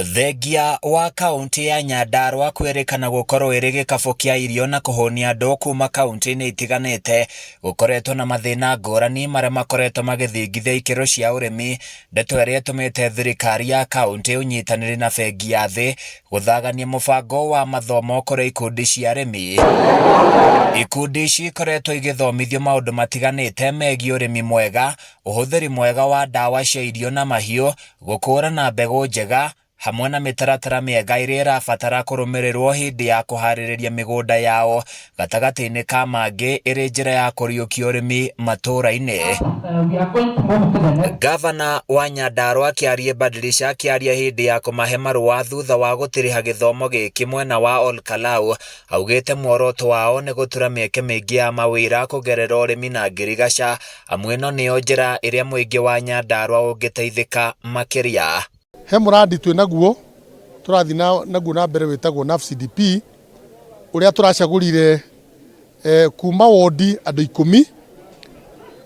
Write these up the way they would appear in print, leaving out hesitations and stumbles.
Thengia wa kaũntĩ ya Nyandarua kwĩrĩkana gũkorwo ĩrĩ gĩkabũ kĩa irio na kũhũnia andũ kuma kaũntĩ-inĩ itiganĩte, gũkoretwo na mathĩna ngũrani marĩa makoretwo magĩthingithia ikĩro cia ũrĩmi, ndeto ĩrĩa ĩtũmĩte thirikari ya kaũntĩ ũnyitanĩri na bengi ya thĩ gũthagania mũbango wa mathomo kũrĩ ikundi cia arĩmi. Ikundi ici ikoretwo igĩthomithio maũndũ matiganĩte megiĩ ũrĩmi mwega, ũhũthĩri mwega wa ndawa cia irio na mahiũ, gũkũũrana mbegũ njega, hamwe na mĩtaratara mĩega ĩrĩa ĩrabatara kũrũmĩrĩrwo hĩndĩ ya kũharĩrĩria mĩgũnda yao, gatagatĩ-inĩ ka mangĩ ĩrĩ njĩra ya kũriũkia ũrĩmi matũũra-inĩ. Ngavana wa Nyandarua Kĩarie Badilisha akĩaria hĩndĩ ya kũmahe marũa thutha wa gũtiriha gĩthomo gĩkĩ mwena wa Olkalau, augĩte muoroto wao nĩ gũtura mĩeke mĩingĩ ya mawĩra kũgerera ũrĩmi na ngirigaca amu ĩno nĩyo njĩra ĩrĩa mũingĩ wa Nyandarua ũngĩteithĩka makĩria. He mũrandi twĩ naguo tũrathiĩ naguo na mbere wĩtagwo NAFCDP ũrĩa tũracagũrire eh, kuma wondi andũ ikũmi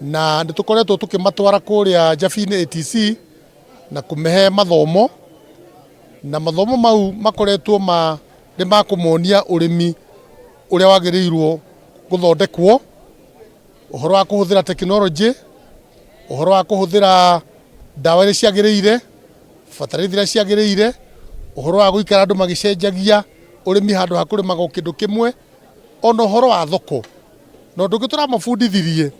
na nĩ tũkoretwo tũkĩmatwara kũrĩa Njabi-inĩ ATC na kũmehe mathomo na mathomo mau makoretwo ma nĩ ma kũmonia ũrĩmi ũrĩa wagĩrĩirwo gũthondekwo ũhoro wa kũhũthĩra tekinoronjĩ, ũhoro wa kũhũthĩra ndawa iria ciagĩrĩire, bataraitha iria ciagĩrĩire, ũhoro wa gũikara andũ magĩcenjagia ũrĩmi handũ ha kũrĩmaga o kĩndũ kĩmwe, ona ũhoro wa thoko. Na ũndũ ũngĩ tũramabundithirie,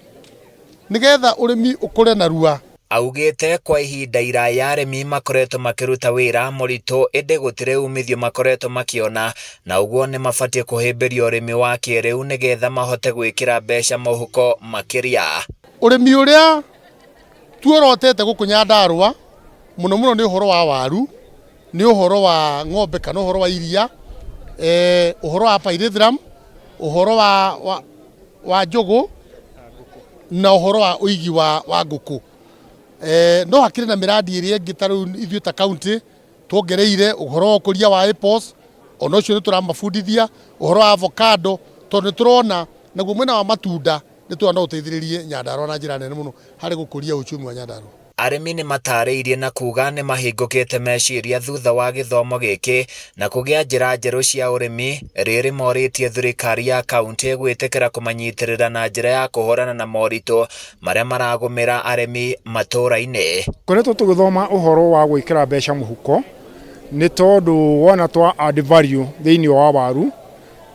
nĩgetha ũrĩmi ũkũre narua. Augĩte kwa ihinda iraya arĩmi makoretwo makĩruta wĩra mũritũ ĩndĩ gũtirĩ umithio makoretwo makĩona na ũguo nĩmabatiĩ kũhĩmbĩria ũrĩmi wa kĩrĩu nĩgetha mahote gwĩkĩra mbeca mũhuko makĩria. Ũrĩmi ũrĩa tuorotete gũkũ Nyandarũa mũno mũno nĩ ũhoro wa waru, nĩ ũhoro wa ng'ombe kana ũhoro wa iria, eh, ũhoro wa pyrethrum, ũhoro wa, wa, wa njũgũ na ũhoro wa ũigi wa, wa ngũkũ. Eh, no hakĩrĩ na mĩrandi ĩrĩa ĩngĩ ta rĩu ithuĩ ta county tuongereire ũhoro wa ũkũria wa apples, ona ũcio nĩ tũramabundithia, ũhoro wa avocado tondũ nĩ tũrona naguo mwena wa matunda nĩ tũrona no ũteithĩrĩrie Nyandarua na njĩra nene mũno harĩ gũkũria uchumi wa Nyandarua. Arĩmi nĩmatarĩirie na kuuga nĩmahingũkĩte meciria thutha wa gĩthomo gĩkĩ na kũgĩa njĩra njerũ cia ũrĩmi, rĩrĩ morĩtie thirikari ya kauntĩ gwĩtĩkĩra kũmanyitĩrĩra na njĩra ya kũhũrana na moritũ marĩa maragũmĩra arĩmi matũra-inĩ. Tũkoretwo tũgĩthoma ũhoro wa gwĩkĩra mbeca mũhuko nĩ tondũ wona twa add value thĩinĩ wa waru,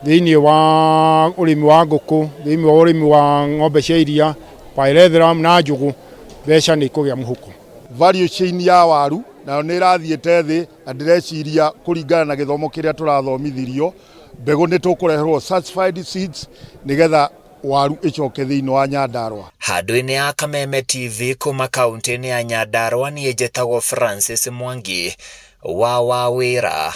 thĩinĩ wa ũrĩmi wa ngũkũ, thĩinĩ wa ũrĩmi wa ng'ombe cia iria, pyrethrum na njũgũ, mbeca nĩ ikũgĩa mũhuko. Value chain ya waru nayo nĩ ĩrathiĩte thĩ na ndĩreciria kũringana na gĩthomo kĩrĩa tũrathomithirio, mbegũ nĩ tũkũreherwo certified seeds nĩgetha waru ĩcoke thĩinĩ wa Nyandarua. Handũ-inĩ ya Kameme TV kuma kaunti-inĩ ya Nyandarua niĩ njĩtagwo Francis Mwangi wa Wawĩra.